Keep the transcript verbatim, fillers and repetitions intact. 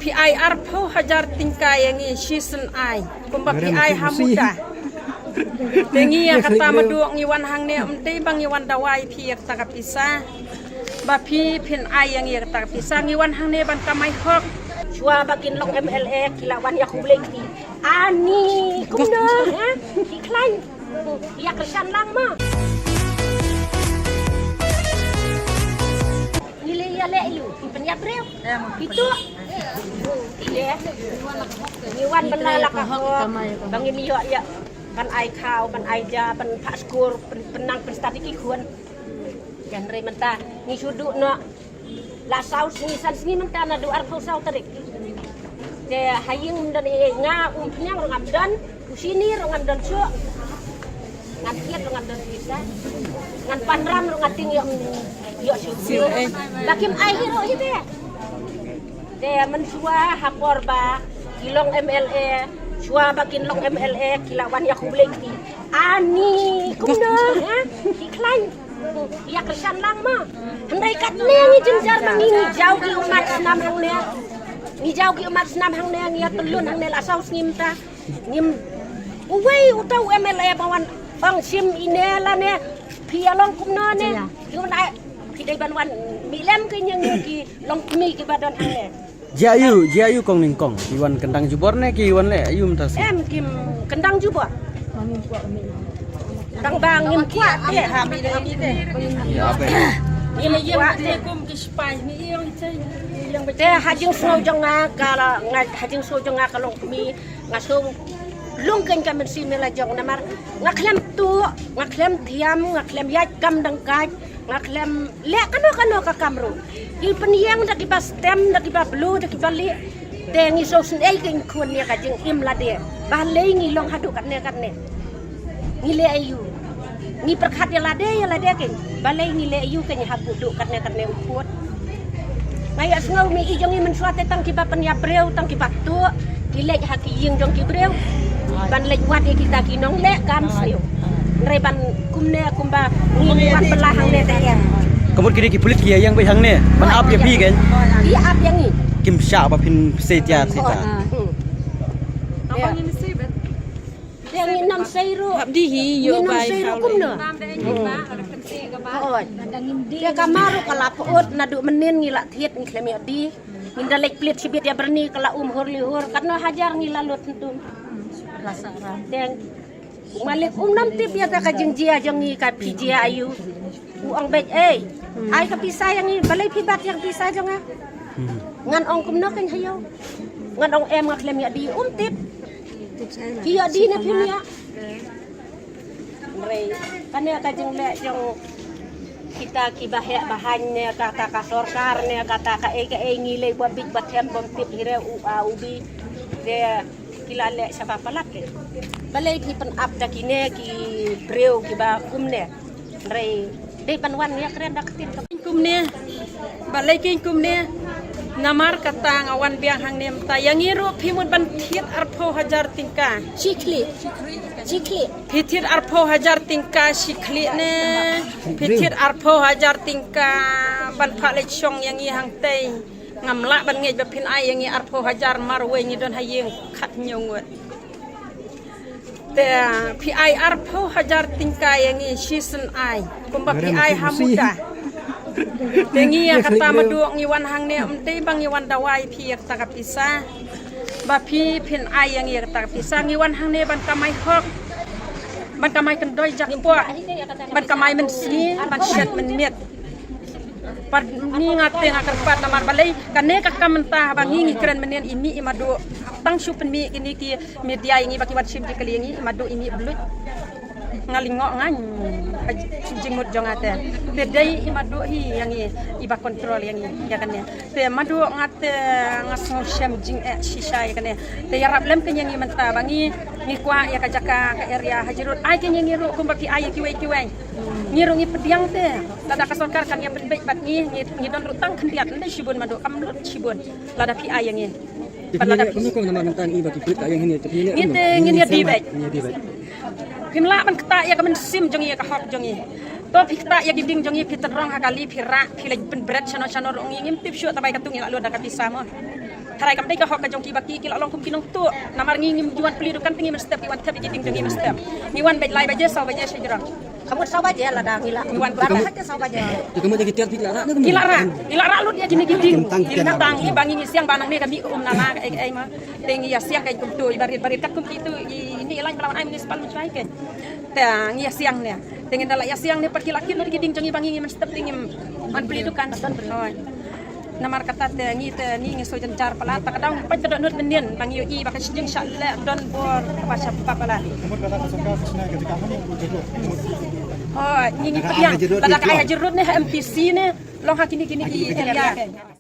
Phi ai arphew hajar tyngka ïa ngi shisien ai. Kumba phi ai ha muda. Te ngi ïa kata ma duk ngi wan hangne, ym dei ba ngi wan dawa ïa phi ïa kata ka pisa. Ba phi phin ai ïa ngi ïa kata ka pisa, ngi wan hangne ban kamai hok. Shuwa ba kin long M L A ki la wan ïa khublei kti. Ani kumno ha? Ki khlaiñ. Ïa kyrshan lang ma. Ngi leh ïa leh ïa u, pynïap briew. Itu. Ile. Ngi wan ban la la ka hok. Ba ngin ïoh ïa ban ai khaw, ban ai ja, ban phah skur, pyn-, pynnang pynstad ïa ki khun. Hynrei mynta ngi shu duh noh. La saw sngi san sngi mynta naduh arphew saw tarik. Te ha ïing ym don ei ei, nga Umphniang ruh ngam don, u Sini ruh ngam don shuh. Ngan thied ruh ngam don pisa. Ngan panram ruh nga tieng ïoh, ïoh shuh. Ba kim ai hi ruh hi te. Te mynshuwa ha por ba ki long M L A, shuwa ba kin long M L A ki la wan ïa khublei kti. Ani kumno ha? Ki khlaiñ. Ïa kyrshan lang ma. Hynrei katne ngi jynjar ma ngi, ngi jaw ki ummat snam hangne. Ngi jaw ki ummat snam hangne, ngi ïa tyllun hangne la saw sngi mynta. Ngim, uwei uta u M L A ba wan ong shim ine lane phi ïa long kumno ne. Phi wan ai, phi dei ban wan mih lem ki ïing ngi ki longkmie kiba don hangne. Jia aïu, jia aïu kong nyngkong. Ki wan kyndang jubor ne ki wan leh aïu mynta sih? Em kim kyndang jubor. Tang ba ngim kwah te. Ngim kwah te. Te ha jingsngew jong nga ka la, nga ha jingsngew jong nga ka longkmie, nga sngew lung kein ka mynsiem la jong namar nga khlem tuh, nga khlem thiam, nga khlem ïaid kam dang kait, nga khlem leh kano kano ka kam ruh. Ki pynïeng da kiba stem, da kiba blue, da kiba lieh. Te ngi sngewsynei kein khun ïa ka jingim lade. Balei ngi long haduh katne katne. Ngi leh aïu. Ngi pyrkhat ïa lade ïa lade kein. Balei ngi leh aïu kein haduh katne katne u pud. Nga ïa sngew mi i jong ngi mynshuwa te tang kiba pynïap briew, tang kiba tuh, ki leit ha ki ïing jong ki briew. Ban leit wad ïa kita ki nongleh kam sniew. Hynrei ban kumne kumba ngi wat pynlah hangne te ïa. Ka mut kine ki pulit ki ïa ïeng beit hangne ban ap ïa phi kein. Ki ap ïa ngi. Kim shah ba phin sei tiar sei tiar. Te ngi nam sei ruh. Hap di hi ïoh bai hau kumno. Te ka mar ruh ka la put naduh mynnin ngi la thied ngi khlem ïoh di. Ngin da leit plit shibit ïa byrni ka la um hur li hur katno hajar ngi la lut hyntum. Te u malik um nam tip ïa ka jingjia jong ngi ka phi jia aïu. U ong beit ei. Ai ka pisa ïa ngi balei phi bat ïa ka pisa jong nga. Ngan ong kumno kein ha ïew. Ngan ong em nga khlem ïa di um tip. Ki ïa di ne phim ïa. Hynrei kane ka jingleh jong kita kiba heh ba haiñ ne kata ka sorkar ne kata kaei kaei ngi lei ba bit ba them bym tip hi re u a u bi. Te ki la leh shaba palat te. Balei phi pyn-ap da kine ki briew kiba kumne. Hynrei dei ban wan ïa kren da ktien ka kumne. Balei kein kumne. Namar kata nga wan biang hangne mynta ïa ngi ruh phi mut ban thied arphew hajar tyngka. Shi khlieh. Shi khlieh. Phi thied arphew hajar tyngka shi khlieh ne. Phi thied arphew hajar tyngka ban phah leit shong ïa ngi hangtei. Ngam lah ban ngeit ba phin ai ïa ngi arphew hajar marwei ngi don ha ïing khathynñiew ngut. Te phi ai arphew hajar tyngka ïa ngi shisien ai. Kumba phi ai ha muda. Te ngi ïa kata ma duk ngi wan hangne ym dei ba ngi wan dawa ïa phi ïa kata ka pisa. Ba phi phin ai ïa ngi ïa kata ka pisa ngi wan hangne ban kamai hok. Ban kamai kyndoi jakpoh. Ban kamai mynsngi ban shet mynmiet. Pat ni nga te nga kyrpad namar balei kane ka kam mynta haba ngi ngi kren mynnin i mih i madu. Tang shu pynmih kine ki media i ngi ba ki wan shim ki kali ngi i madu i mih bluit. Nga lyngngoh nga jingmut jong nga te. Te dei i madu hi ïa ngi i ba control ïa ngi ïa kane. Te madu nga te nga sngewshem jingeh shisha ïa kane. Te ïarap lem kein ïa ngi mynta ba ngi ngi kwah ïa ka jaka ka area Haji Road ai kein ïa ngi ruh kumba ki ai ïa kiwei kiwei. Ngi ruh ngi pdiang te lada ka sorkar kan ïa pynbeit bad ngi ngi don ruh tang khyndiat ndai shibun madu kam lut shibun lada phi ai ïa ngi. Ngi te ngin ïa di beit. Phim lah ban ktah ïa ka mynsiem jong ngi ïa ka hok jong ngi. To phi ktah ïa ki ding jong ngi phi tynrong ha kali phi rah phi leit pynbret shano shano ruh ngi ngim tip shuh tang ba ïa katu ngi la lut da ka pisa mo. Tharai kam dei ka hok ka jong ki ba ki ki la long kum ki nongtuh. Namar ngi ngim ju wan plie dukan te ngi mynstep, ngi wan thep ïa ki dieng jong ngi mynstep. Ngi wan beit lai baje, saw baje shajrong. Ka mut saw baje lada ngi la. Ngi wan beit. Ka mut saw baje. Te ka mut ïa ki tiar phi ki la rah ne? Ki la rah. Ki la rah lut ïa kine ki dieng. Ki la tang ïa ba ngi ngi siang ba nangne ka mih ka um nala ka ei ei ma. Te ngi ïa siang ka kumtu i barit barit katkum kitu i ni i lain ba la wan ai municipal mynshwa ka. Te ngi ïa siang ne. Te ngin da la ïa siang ne pat ki la kit lut ki dieng jong ngi ba ngi ngi mynstep te ngim wan plie dukan. Hooid. Namar kata te ngi te ni ngi shu jynjar palat, ta ka daw ngi pait ka dohnud mynnin ba ngi ïohi ba ka jingshah leh don bor kaba shah bha palat. Ka mut lada ka sorkar ka shna ka jaka hangne ka jaka. Hooid, ngi ngi pdiang lada ka ai ha Jyrut ne ha M P C ne long ha kine kine ki area.